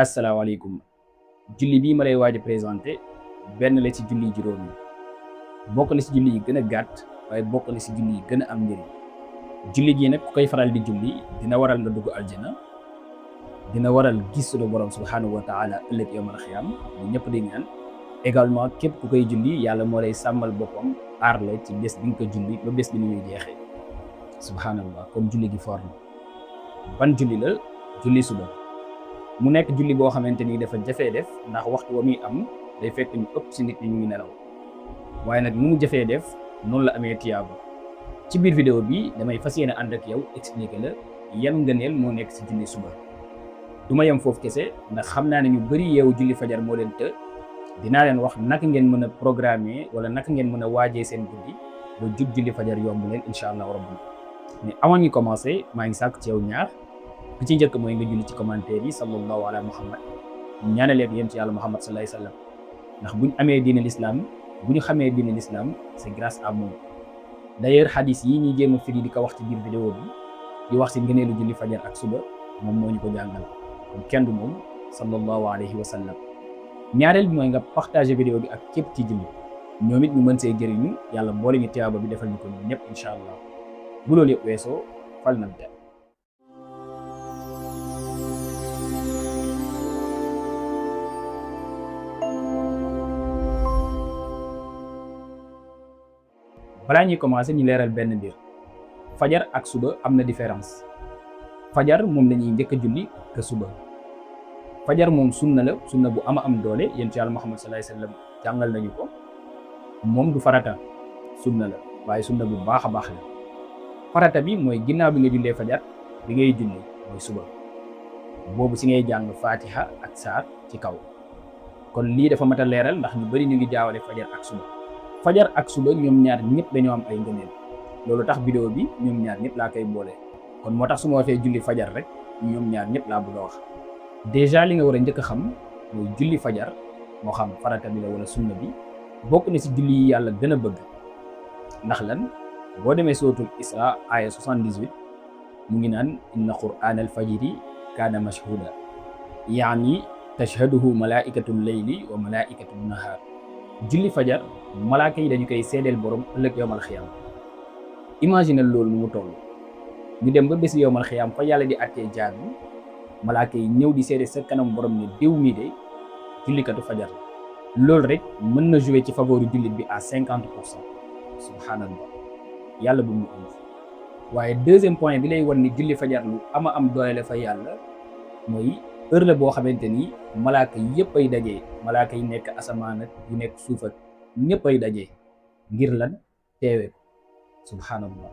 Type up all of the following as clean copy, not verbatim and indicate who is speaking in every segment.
Speaker 1: asalaamaaleykum julli bii ma lay waaj a présenté benn la ci julli juróom yi bokk na ci julli yi gën a gàtt waaye bokk na ci julli yi gën a am njëriñ julli gi nag ku koy faral di julli dina waral nga dugg aljana dina waral gis sunu borom subhanahu wa taala ëllëg yawmal xiyaam ñu ñëpp di ñaan également képp ku koy julli yàlla moo lay sàmmal boppam aar la ci bés bi nga ko julli ba bés bi ni muy jeexee subhanallah comme julli gi for na ban julli la julli suba mu nekk julli boo xamante ni dafa jafee def ndax waxtu wa muy am day fekk ñu ëpp ci nit ñi ñu ngi nelaw waaye nag nu mu jafee def noonu la amee tiyaaba ci biir vidéo bi damay fas yéene ànd ak yow expliquer la yan ngëneel moo nekk ci julli suba du ma yem foofu kese ndax xam naa ne ñu bëri yeewu julli fajar moo leen të dinaa leen wax naka ngeen mën a programmer wala naka ngeen mën a waajee seen guddi ba jug julli fajar yomb leen incha allah rabbi mais avant ñu commencé maa ngi sàkk ci yow ñaar bi ci njëkk mooy nga julli ci commentaire yi sallallahu ala muhammad ñaanaleeg yéen ci yàlla muhammad sallallahu alayhi wa sallam ndax buñ amee diine l'islam bu ñu xamee diine l'islam c'est grâce à moom d'ailleurs hadis yi ñuy jéem a firi di ko wax ci biir vidéo bi di wax ci ngëneelu julli fajar ak suba moom moo ñu ko jàngal kon kenn du moom sallallahu alayhi wa sallam ñaareel bi mooy nga partager vidéo bi ak képp ci julli ñoom it ñu mën see jëriñu yàlla boole ñu tiyaaba bi defal ñu ko ñun ñëpp incha allah bu loolu yëpp weesoo fal na te balaa ñuy commencé ñu leeral benn mbir fajar ak suba am na différence fajar moom la ñuy njëkk a julli que suba fajar moom sunna la sunna bu ama am doole yéen ci yàlla Muhammad sallallahu alayhi wasallam jàngal nañu ko moom du farata sunna la waaye sunna bu baax a baax la farata bi mooy ginnaaw bi nga jullee fajar bi ngay julli mooy suba boobu si ngay jàng fatiha ak saar ci kaw kon lii dafa mat a leeral ndax ñu bari ñu ngi jaawale fajar ak suba fajar ak suba ñoom ñaar ñëpp dañoo am ay ngëneel loolu tax vidéo bi ñoom ñaar ñëpp laa koy boole kon moo tax su ma waxee julli fajar rek ñoom ñaar ñëpp laa bëgg a wax déjà li nga war a njëkk a xam mooy julli fajar moo xam farata bi la wala sunna bi bokk na ci julli yi yàlla gën a bëgg ndax lan boo demee suratul Isra aya 78 mu ngi naan inna qur'ana al fajri kaana mashhuda yaani tashhaduhu malaikatul layli wa malaikatul nahar julli fajar malaaka yi dañu koy seedeel borom ëllëg yowmal xiyaam imagine loolu nu mu toll ñu dem ba bés yowmal xiyaam fa yàlla di attee jaam yi malaaka yi ñëw di seede sa kanam borom ne diw mii de jullikatu fajar la loolu rek mën na jouer ci favori jullit bi à 50%. subhanallah yàlla bu mu am waaye deuxième point bi lay wan ni julli fajar lu ama am doole la fa yàlla mooy heure la boo xamante ni malaaka yëpp ay dajee malaaka yi nekk asamaan ak yu nekk suuf ak ñëpp ay dajee ngir lan teewee ko subhanallah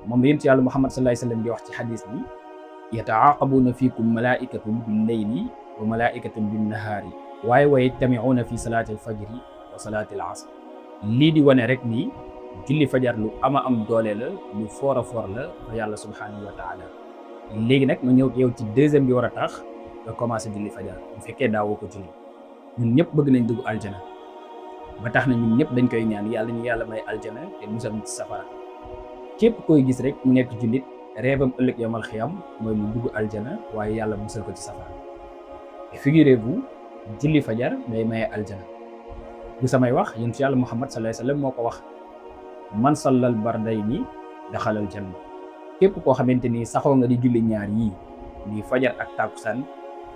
Speaker 1: moom yéen ci yàlla Muhammad sallallahu alayhi wasallam di wax ci xadis bi yataaqabuuna fiikum malaikatun bil layli wa malaikatun bin nahaari waaye wa yajtamiuuna fi salaati al fajri wa salaati al asr lii di wane rek ni julli fajar lu ama am doole la lu foor a foor la fa yàlla subhanahu wa taala léegi nag ma ñëw yow ci deuxième bi war a tax nga commencé julli fajar bu fekkee daawoo ko julli ñun ñëpp bëgg nañ dugg aljana ba tax na ñun ñëpp dañ koy ñaan yàlla ñu yàlla may aljana te musal ci safara képp koy gis rek mu nekk jullit reebam ëllëg yawmal xiyam mooy mu dugg aljana waaye yàlla musal ko ci safara et figurez-vous julli fajar day maye aljana bu samay wax yéen ci yàlla Muhammad sallallahu alayhi wasallam moo ko wax man sallal bardayni daxalal janna képp koo xamante ni saxoo nga di julli ñaar yii di fajar ak tàkkusaan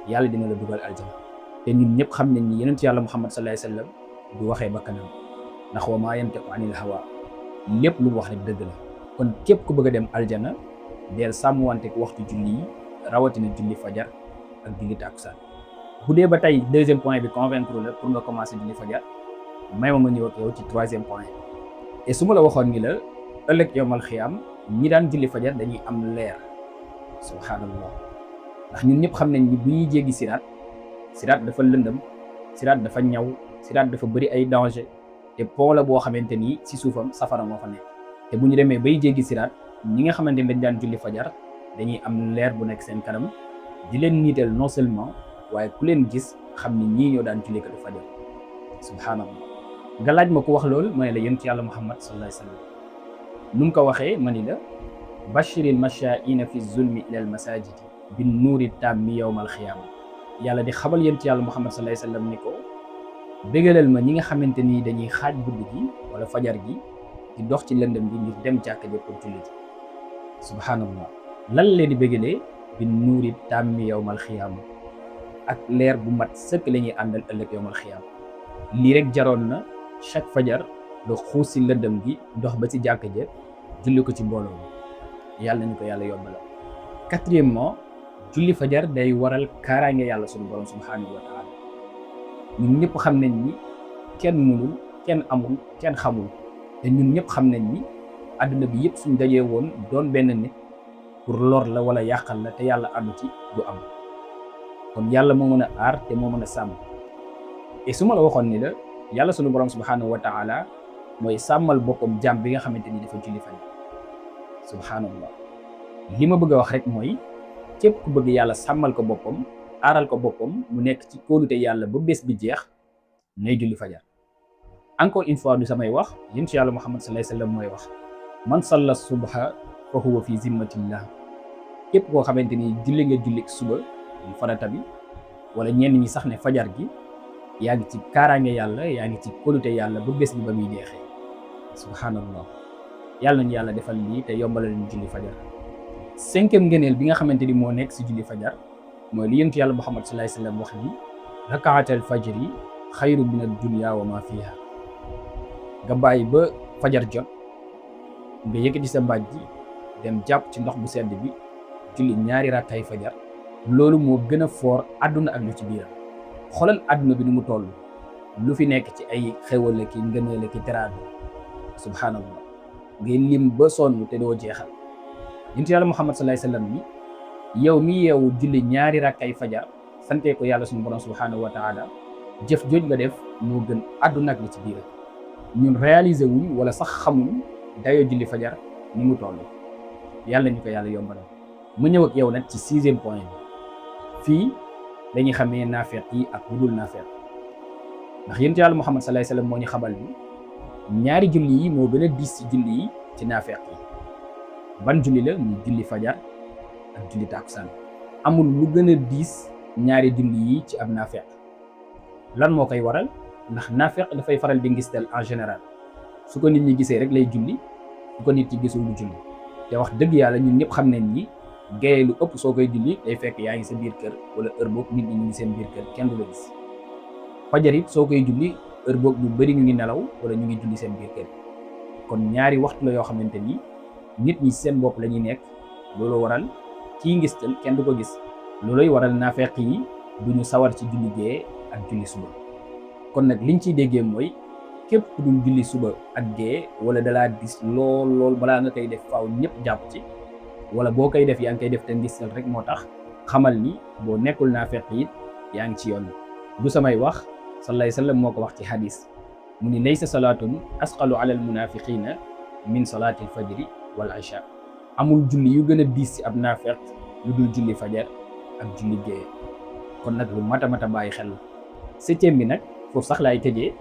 Speaker 1: yàlla dina la dugal aljana te ñun ñëpp xam nañ ni yonent yàlla Muhammad sallallahu alayhi wasallam du waxee bakkanam ndax wa maa yantiqu anil hawa lépp lu mu wax rek dëgg la kon képp ku bëgg a dem aljana deel sàmmwante waxtu julli yi rawatina julli fajar ak julli tàkkusaan bu dee ba tey deuxième point bi convaincre la pour nga commencer julli fajar may ma ñëw ak yow ci troisième point et su ma la waxoon ni la ëllëg yowmal xiyaam ñi daan julli fajar dañuy am leer subhanallah ndax ñun ñëpp xam nañ ni bu ñuy jéggi siraat dafa lëndëm siraat dafa ñaw siraat dafa bëri ay danger te pont la boo xamante ni ci suufam safara moo fa nekk te bu ñu demee bay jéggi siraat ñi nga xamante ni dañ daan julli fajar dañuy am leer bu nekk seen kanam di leen niital non seulement waaye ku leen gis xam ni ñii ñoo daan julli katu fajar subhanallah nga laaj ma ko wax loolu ma ne la yonent yàlla Muhammad sallallahu alayhi wasallam nu mu ko waxee ma ni la bashiril mashaa'ina fi zulmi ila al masajidi bin nuuri tammi yawmal xiyaama yàlla di xabal yent yàlla Muhammad sallallahu alayhi wasallam ni ko bégalal ma ñi nga xamante ni dañuy xaaj guddi gi wala fajar gi di dox ci lëndëm gi ngir dem jàkka ja pour julli ji. subhanallah, lan leen di bégalee bi nuuri tàmmi yawmal xiyaama, ak leer bu mat sëkk la ñuy àndal ëllëg yawmal xiyaama. lii rek jaroon na chaque fajar nga xuus si lëndëm gi dox ba ci jàkka ja julli ko ci mbooloo mi. yàlla nañu ko yàlla yombalal. quatrièmement, julli fajar day waral kaaraange yàlla suñu borom subhanahu wa taala. ñun ñëpp xam nañ ni kenn mënul, kenn amul, kenn xamul, te ñun ñëpp xam nañ ni àdduna bi yëpp suñ dajee woon doon benn nit pour lor la wala yàqal la te yàlla àndu ci, du am. kon yàlla moo mën a aar te moo mën a sàmm. et su ma la waxoon ni la yàlla suñu borom subhanahu wa taala mooy sàmmal boppam jàmm bi nga xamante ni dafa julli fajar. subhanallah, li ma bëgg a wax rek mooy képp ku bëgg yàlla sàmmal ko boppam, aaral ko boppam, mu nekk ci kóolute yàlla ba bés bi jeex, nay julli fajar. encore une fois du samay wax, yéen ci yàlla Muhammad sallallahu alayhi wasallam mooy wax man salla subha fa huwa fi zimmatillah. képp koo xamante ni julli nga julli suba mu farata bi, wala ñenn ñi sax ne fajar gi, yaa ngi ci kaaraange yàlla, yaa ngi ci kóolute yàlla ba bés bi ba muy jeexee. subhanallah, yàlla nañu yàlla defal lii te yombalal ñu julli fajar. cinquième ngëneel bi nga xamante ni moo nekk si julli fajar mooy li yonent yàlla Muhammad sallallahu alayhi wasallam wax ni rakaatal fajri xayru min ad-dunya wa ma fiha. nga bàyyi ba fajar jot nga yëkkati sa mbàjj ji dem jàpp ci ndox bu sedd bi julli ñaari rakkaay fajar, loolu moo gën a foor àdduna ak lu ci biiram. xoolal àdduna bi ni mu toll, lu fi nekk ci ay xewal la ki ngëneel la ki teraanga, subhanallah, ngay lim ba sonn te doo jeexal. yonent yàlla Muhammad sallallahu alayhi wasallam ni yow mi yeewu julli ñaari rakkay fajar sante ko yàlla suñu borom subhanahu wa taala, jëf jooj nga def moo gën àdduna ak li ci biir. ñun réaliser wuñ wala sax xamuñ dayoo julli fajar ni mu toll. yàlla ñu ko yàlla yombalal. mu ñëw ak yow nag ci sixième point bi. fii dañuy xamee naafeq yi ak lu dul naafeq, ndax yonent yàlla Muhammad sallallahu alayhi wasallam moo ñu xamal ni ñaari julli yi moo gën a diis ci julli yi ci naafeq yi. ban julli la? muy julli fajar ak julli tàkkusaan. amul lu gën a diis ñaari julli yi ci ab naafeq. lan moo koy waral? ndax naafeq dafay faral di ngistal en général. su ko nit ñi gisee rek lay julli, su ko nit ñi gisul du julli. te wax dëgg yàlla ñun ñëpp xam nañ ni gaye lu ëpp soo koy julli day fekk yaa ngi sa biir kër, wala heure boobu nit ñi ñu ngi seen biir kër, kenn du la gis. fajar it soo koy julli heure boobu ñu bëri ñu ngi nelaw wala ñu ngi julli seen biir kër. kon ñaari waxtu la yoo xamante ni nit ñi seen bopp la ñuy nekk. loolu waral kii ngistal kenn du ko gis. looloy waral naafeq yi duñu sawar ci julli gee ak julli suba. kon nag liñ ciy déggee mooy képp ku dul julli suba ak gee wala dalaa gis lool balaa nga koy def faaw ñëpp jàpp ci, wala boo koy def yaa ngi koy def te ngistal rek moo tax, xamal ni boo nekkul naafeq it yaa ngi ci yoon. du samay wax, sallallahu alayhi wasallam moo ko wax ci hadis, mu ni laysa salaatun asqalu ala al munafiqina min salaati al fajri wal isha. amul julli yu gën a diis ci ab naafeq lu dul julli fajar ak julli géeye. kon nag lu mat a bàyyi xel la. septième bi nag foofu sax laay tëjee.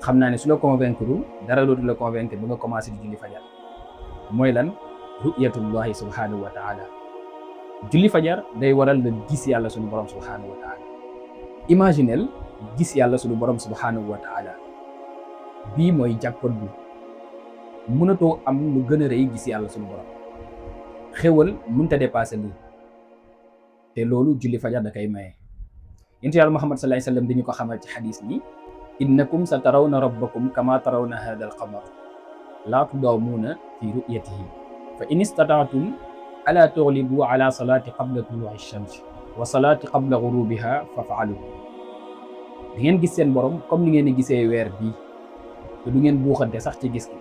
Speaker 1: xam naa ne su la convaincre dara dootu la convaincre ba nga commencé di julli fajar. mooy lan? ru'yatullahi subhanahu wa taala. julli fajar day waral nga gis yàlla suñu borom subhanahu wa taala. imaginel gis yàlla suñu borom subhanahu wa taala. bii mooy jackpot bi. mënatoo am lu gën a rëy gis yàlla suñu borom. xéwal mënta dépassé lii. te loolu julli fajar da koy maye. yonent yàlla Muhammad sallallahu alayhi wasallam dañu ko xamal ci xadis ni innakum sa tarawna rabbakum kama tarawna hada al qamar laa tudaamuuna fi ru'yatihi fa in istataatum ala tughlibu ala salati qabla tulu'i shams wa salati qabla ghurubiha faf'alu. di ngeen gis seen borom comme ni ngeen di gisee weer bii te du ngeen buuxante sax ci gis gi.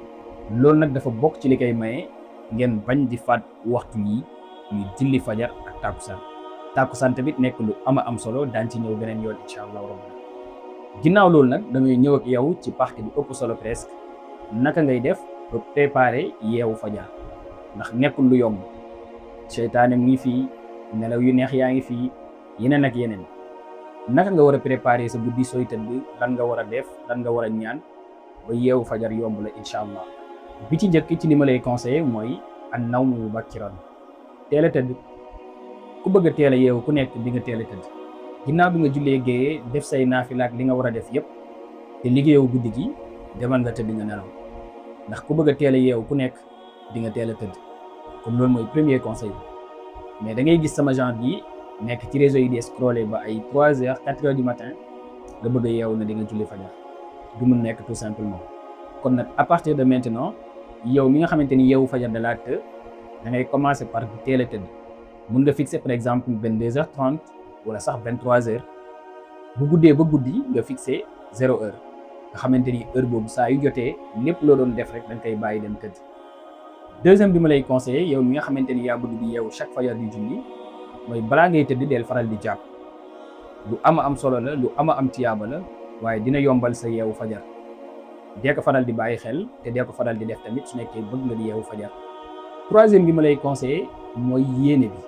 Speaker 1: loolu nag dafa bokk ci li koy maye ngeen bañ di faat waxtu yi muy julli fajar ak tàkkusaan tamit nekk lu ama am solo, daan ci ñëw beneen yoon incha allah rabbi. ginnaaw loolu nag damay ñëw ak yow ci partie bi ëpp solo presque, naka ngay def ba préparer yeewu fajar, ndax nekkul lu yomb. seytaane mu ngi fii, nelaw yu neex yaa ngi fii, yeneen ak yeneen. naka nga war a préparer sa guddi sooy tëdd, lan nga war a def, lan nga war a ñaan ba yeewu fajar yomb la incha allah. bi ci njëkk ci li ma lay conseiller mooy an nawmu mubakkiran, teel a tëdd. ku bëgg a teel a yeewu ku nekk di nga teel a tëdd, ginnaaw bi nga jullee géeyee def say naafila ak li nga war a def yëpp te liggéeyoo guddi gi demal nga tëdd nga nelaw ndax ku bëgg a teel a yeewu ku nekk di nga teel a tëdd kon loolu mooy premier conseil mais da ngay gis sama genre bi nekk ci réseau yi di scroller ba ay 3 heures 4 heures du matin nga bëgg a yeewu na di nga julli fajar du mun nekk tout simplement kon nag à partir de maintenant yow mi nga xamante ni yeewu fajar da laa të da ngay commencer par teel a tëdd mun nga fixer par exemple 22h30 wala sax 23h bu guddee ba guddi nga fixer 0h nga xamante ni heure boobu saa yu jotee lépp loo doon def rek da nga koy bàyyi dem tëdd. deuxième bi ma lay conseiller yow mi nga xamante ni yaa bëgg di yeewu chaque fajar di julli mooy balaa ngay tëdd del faral di jàpp lu ama am solo la lu ama am tiyaaba la waaye dina yombal sa yeewu fajar dee ko faral di bàyyi xel te dee ko faral di def tamit su nekkee bëgg nga di yeewu fajar. troisième bi ma lay conseiller mooy yéene bi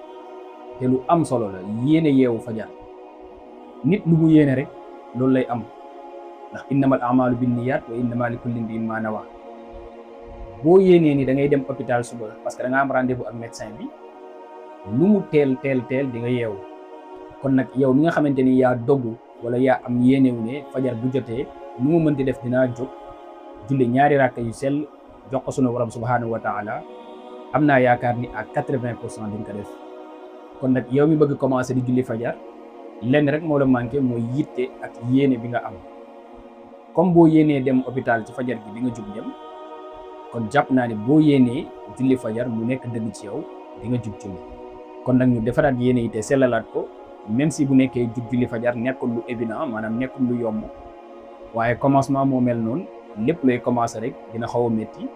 Speaker 1: te lu am solo la yéene yeewu fajar nit lu mu yéene rek loolu lay am ndax innamal a'malu binniyat wa innama likulli imri'in ma nawa boo yéenee ni da ngay dem hôpital suba parce que da nga am rendez-vous ak médecin bi lu mu teel di nga yeewu kon nag yow mi nga xamante ni yaa doggu wala yaa am yéenewu ne fajar bu jotee nu mu mënti def dinaa jóg julli ñaari rakka yu sell jox ko sunu borom subhanahu wa taala am naa yaakaar ni à 80% di nga ko def kon nag yow mi bëgg commencer di julli fajar lenn rek moo la manqué mooy yitte ak yéene bi nga am comme boo yéenee dem hôpital ci fajar gi di nga jug dem kon jàpp naa ne boo yéenee julli fajar mu nekk dëgg ci yow di nga jug julli kon nag ñu defaraat yéene yi te sellalaat ko même si bu nekkee jug julli fajar nekkul lu évident maanaam nekkul lu yomb waaye commencement moo mel noonu lépp lay commencer rek dina xaw a métti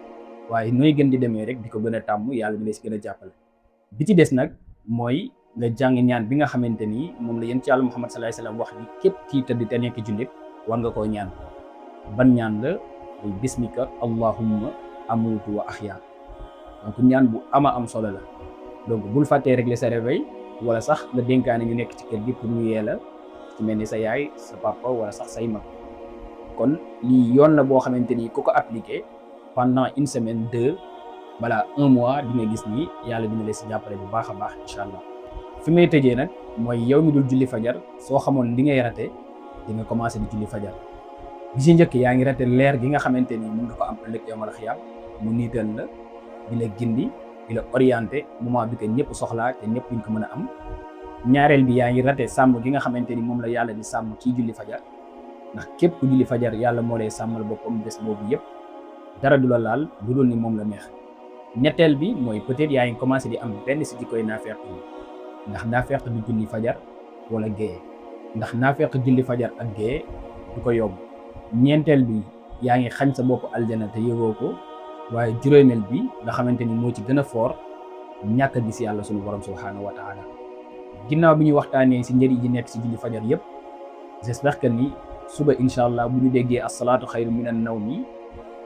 Speaker 1: waaye nooy gën di demee rek di ko gën a tàmm yàlla di la si gën a jàppale. bi ci des nag mooy nga jàng ñaan bi nga xamante ni moom la yéen ci yàlla Muhammad sallallahu alayhi wasallam wax ni képp kii tëdd te nekk jullit war nga koo ñaan ban ñaan la muy bismika allahumma amutu wa ahya donc ñaan bu ama am solo la donc bul fàttee régler sa réveil wala sax nga dénkaane ñu nekk ci kër gi pour ñu yee la ci mel ni sa yaay sa papa wala sax say mag kon lii yoon la boo xamante ni ku ko appliqué pendant une semaine 2 balaa 1 mois di nga gis ni yàlla dina la si jàppale bu baax a baax incha allah. fi may tëjee nag mooy yow mi dul julli fajar soo xamoon li ngay rate di nga commencé di julli fajar bi si njëkk yaa ngi rate leer gi nga xamante ni mën nga ko am ëllëg yawmal xiyaam mu niital la di la gindi di la orienté moment bi ko ñëpp soxlaa te ñëpp duñ ko mën a am. ñaareel bi yaa ngi rate sàmm gi nga xamante ni moom la yàlla di sàmm kii julli fajar ndax képp ku julli fajar yàlla moo lay sàmmal boppam bés boobu yëpp dara du la laal lu dul ni moom la neex. ñetteel bi mooy peut-être yaa ngi commencé di am benn si jikkoy naafeq yi ndax naafeq du julli fajar wala géeye ndax naafeq julli fajar ak géeye du ko yomb. ñeenteel bi yaa ngi xañ sa bopp aljana te yëgoo ko waaye juróomeel bi nga xamante ni moo ci gën a fort ñàkk a gis yàlla sunu borom subhanahu wa taala. ginnaaw bi ñu waxtaanee si njëriñ yi nekk si julli fajar yëpp j'espère que ni suba incha allah bu ñu déggee as-salaatu xayru minan nawmi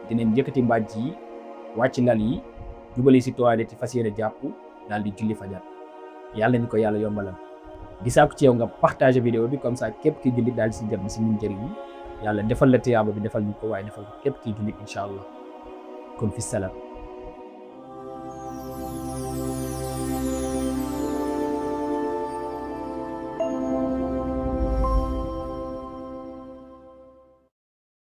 Speaker 1: dinañ yëkkati mbàjj yi wàcc lal yi jubali si toilette ci fas yéene jàpp daal di julli fajar yàlla ni ko yàlla yombalal. di sàkku ci yow nga partager vidéo bi comme ça képp ki julli daal di si jot si ñun njëriñ yi yàlla defal la tiyaaba bi defal ñu ko waaye defal ko képp ki julli incha allah kon fi salaam.